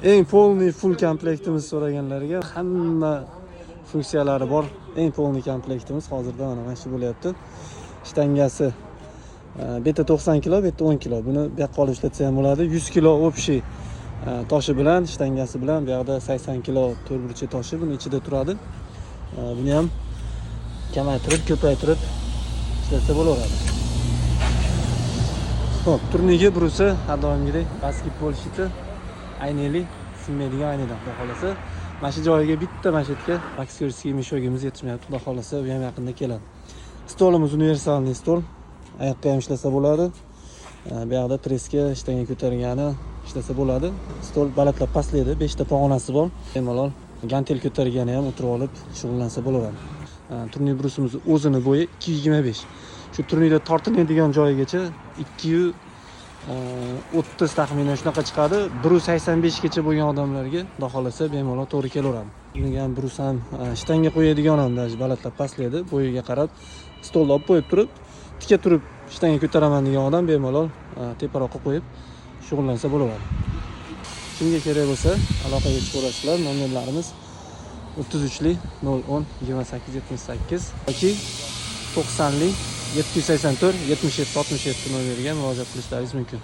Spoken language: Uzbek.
Eng полный full komplektimiz, so'raganlarga hamma funksiyalari bor. Eng полный komplektimiz hozirda mana shu bo'lyapti. Shtangasi bu yerda 90 kilo, bu yerda 10 kilo. Buni bu yoqqa olib ishlatsa ham bo'ladi. 100 kilo общий toshi bilan, shtangasi bilan, bu yoqda 80 kilo to'rtburchak toshi buni ichida turadi. Buni ham kamaytirib, ko'paytirib ishlatsa bo'laveradi. Xo'p, turnigi, brusi har doimgidek basketbol щит i, aynali, sinmaydigan aynadan, xudo xohlasa. Mana shu joyiga bitta, mana shu yerga боксёрский мешок imiz yetishmayapti, xudo xohlasa, u ham yaqinda keladi. Stolimiz универсальный stol. Oyoqqa ham ishlasa bo'ladi. Bu yoqda pressga, shtanga ko'targani ishlasa bo'ladi. Stol balandlab pastlaydi, 5 ta pog'onasi bor. Bemalol gantel ko'targani ham o'tirib olib shug'ullansa bo'laveradi. Turnik brusimiz o'zini bo'yi 225. Shu turnikda tortinadigan joyigacha 230 taxminan shunaqa chiqadi. 185 gacha bo'lgan odamlarga, xudo xohlasa, bemalol to'g'ri kelaveradi. Buni ham, brus ham, shtanga qo'yadigan ham даже balandlab pastlaydi. Bo'yiga qarab stolni olib qo'yib turib, tika turib shtanga ko'taraman degan odam bemalol teparoqqa qo'yib shug'ullansa bo'laveradi. Kimga kerak bo'lsa, aloqaga chiqaverasizlar. Nomerlarimiz 33lik 010 28 78 yoki 90lik 784 77 67 nomeriga murojaat qilishlaringiz mumkin.